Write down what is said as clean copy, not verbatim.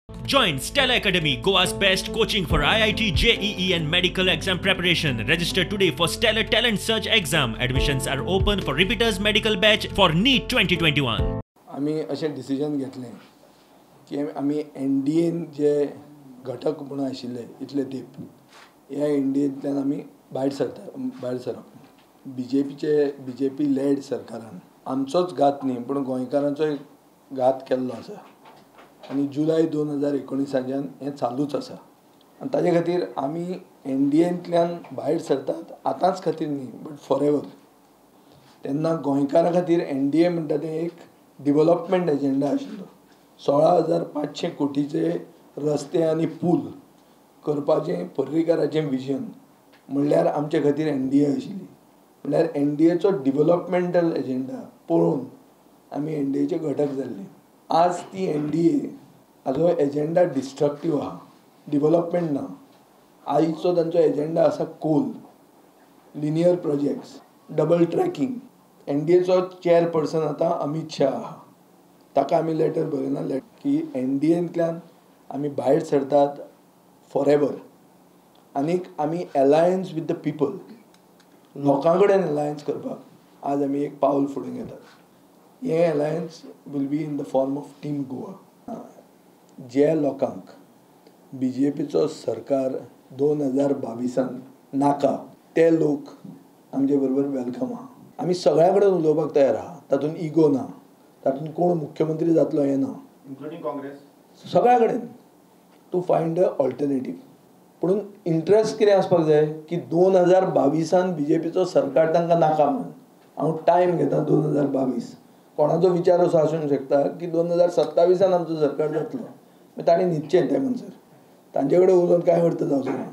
Join Stella Academy, Goa's best coaching for IIT, JEE and medical exam preparation. Register today for Stellar Talent Search exam. Admissions are open for repeaters medical batch for NEET 2021. आमी अशें decision घेतलें की आमी N D N जे घटक म्हणून आशिल्ले इतले तेंप ह्या एन डी एंतल्यान आमी भायर सरता, भायर सरप. बी जे पीचे, बी जे पी लॅड सरकारान आमचोच घात न्ही पूण गोंयकारांचोय घात केल्लो आसा आनी जुलय 2019च्यान हें चालूच आसा आनी ताजे खातीर आमी एन डी एंतल्यान भायर सरतात आतांच खातीर न्ही बट फॉर एवर. तेन्ना गोंयकारां खातीर एन डी ए म्हणटा तें एक डिवलपमेंट एजेंडा आशिल्लो. 16,500 कोटीचे रस्ते आनी पूल करपाचें पर्रीकाराचें विजन म्हणल्यार आमचे खातीर एन डी ए आशिल्ली. म्हणल्यार एन डी एचो डिवलपमेंटल एजेंडा पळोवन आमी एन डी एचे घटक जाल्ले. आज ती एन डी ए हाजो एजेंडा डिस्ट्रक्टीव आहा, डिवलपमेंट ना. आयचो तांचो एजेंडा आसा coal, linear projects, double tracking. N D echo chairperson आतां अमीत शाह आहा, ताका आमी लेटर बरयना की एन डी एंतल्यान आमी भायर सरतात फॉर एवर आनीक आमी एलायन्स विथ the people, लोकां कडेन एलायन्स करपाक आज आमी एक पावल फुडें घेतात. हें alliance will be in the form of team Goa. जे लोकांक बी जे पीचो सरकार 2022 नाका ते लोक आमचे बरोबर welcome आहा. आमी सगळ्या कडेन उलोवपाक तयार आहा, तातूंत इगो ना, तातूंत कोण मुख्यमंत्री जातलो हें ना, इन्क्लुडींग काँग्रेस, सगळ्या कडेन टू फायंड अ ऑल्टरनेटीव. पूण इंट्रस्ट कितें आसपाक जाय की 2022 बी जे पीचो सरकार तांकां नाका म्हणून हांव टायम घेता 2022. कोणाचो विचार असो आसूंक शकता की 2027 आमचो सरकार जातलो, मागीर तांणी न्हिदचें ते म्हणसर, तांचे कडेन उलोवन कांय अर्थ जावचो ना.